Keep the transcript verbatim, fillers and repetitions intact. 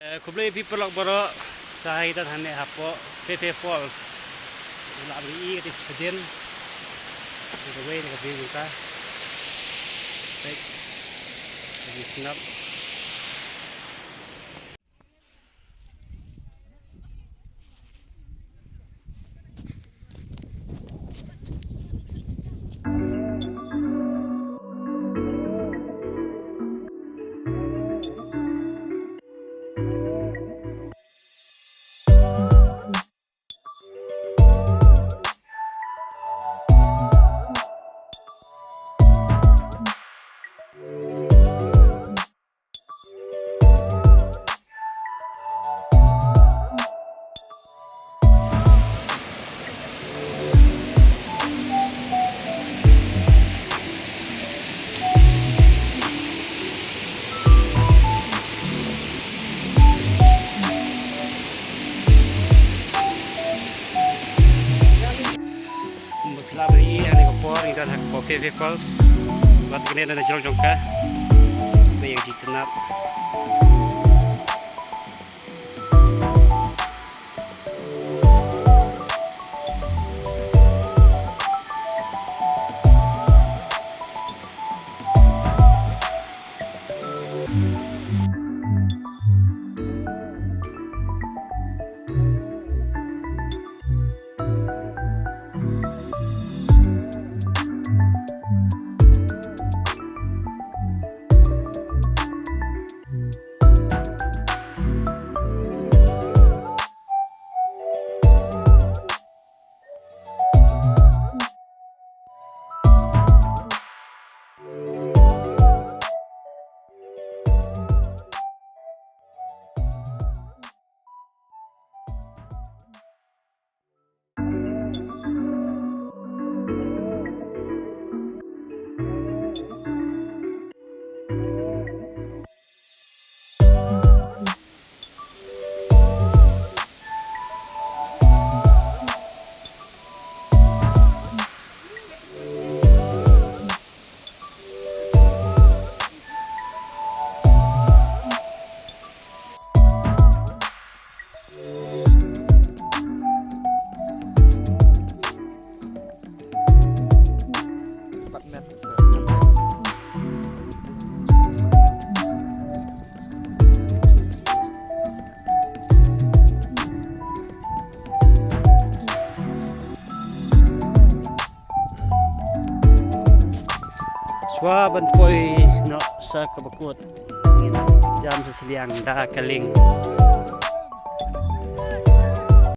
Eh, khublei phi paralok baroh, te hi te hangne hapoh Phe Phe Falls. Lah ban ïohi kata shadien. Kawei na ka view jong ka. Peit. Ka view sngap. Kumba phi lah ban ïohi ha kane ka por, ngi don ha ka Phe Phe Falls. Bad kane dei na jrong jong ka. Ba ïa ka jingtynnat. Shuwa ban poi noh sha kaba kut, ngin jam sha shiliang da ka lieng.